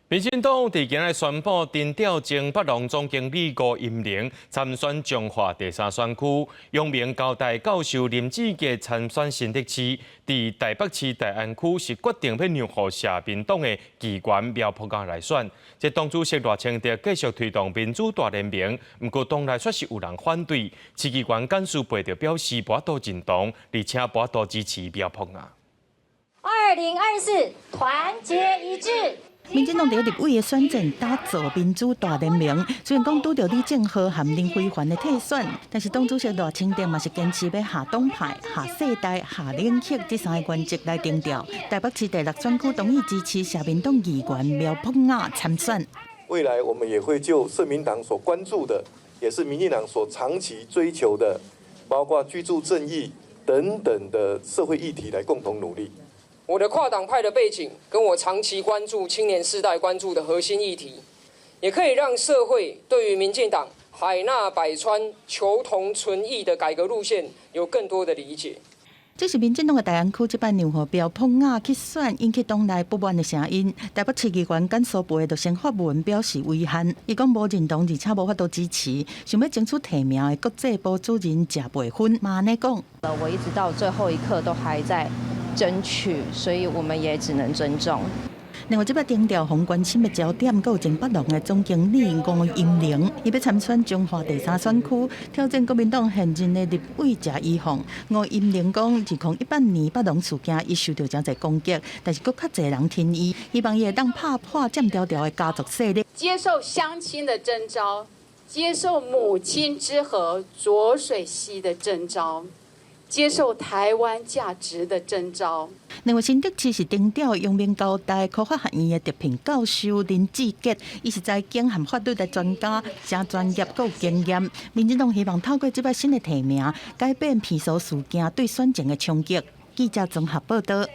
民進黨佇今日宣布，徵調前北農總經理吳音寧參選彰化第三選區，陽明交大教授林志傑參選新竹市，佇台北市大安區是決定欲讓予社民黨的議員苗博雅來選。這黨主席賴清德繼續推動民主大聯盟，毋過黨內卻是有人反對。市議員簡舒培就表示無法度認同，而且無法度支持苗博雅。 2024團結一致。民進黨佇立委的選戰打造民主大聯盟，雖然講拄著李正皓和林飛帆的退選，但是黨主席賴清德嘛是堅持欲下黨派、下世代、下冷血這三个原則來定調。台北市第六選區同意支持社民黨議員苗博雅參選。未來我們也會就社民黨所關注的，也是民進黨所長期追求的，包括居住正義等等的社會議題來共同努力。我的跨黨派的背景，跟我長期關注青年世代關注的核心議題，也可以讓社會對於民進黨海納百川、求同存異的改革路線有更多的理解。這是民進黨的大安區這擺讓予苗博雅去選，引起黨內不滿的聲音。台北市議員簡舒培就先發文表示遺憾，伊講無認同，而且無法度支持。想欲爭取提名的國際部主任謝培芬嘛按呢講。我一直到最後一刻都還在爭取，所以我們也只能尊重。另外，這擺徵調予關心的焦點，閣有前北農的總經理吳音寧，伊欲參選彰化第三選區，挑戰國民黨現任的立委謝依鳳。吳音寧講，2018年北農事件，伊受著誠濟攻擊，但是閣較濟人挺伊，希望伊會當拍破佔牢牢的家族勢力。接受鄉親的徵召，接受母親之河濁水溪的徵召，接受台灣價值的徵召。另外，新竹市是徵調陽明交大科學學院的特聘教授林志傑，伊是財經和法律的專家，誠專業閣有經驗。民進黨希望透過這擺新的提名，改變皮索事件對選情的衝擊。記者綜合報道。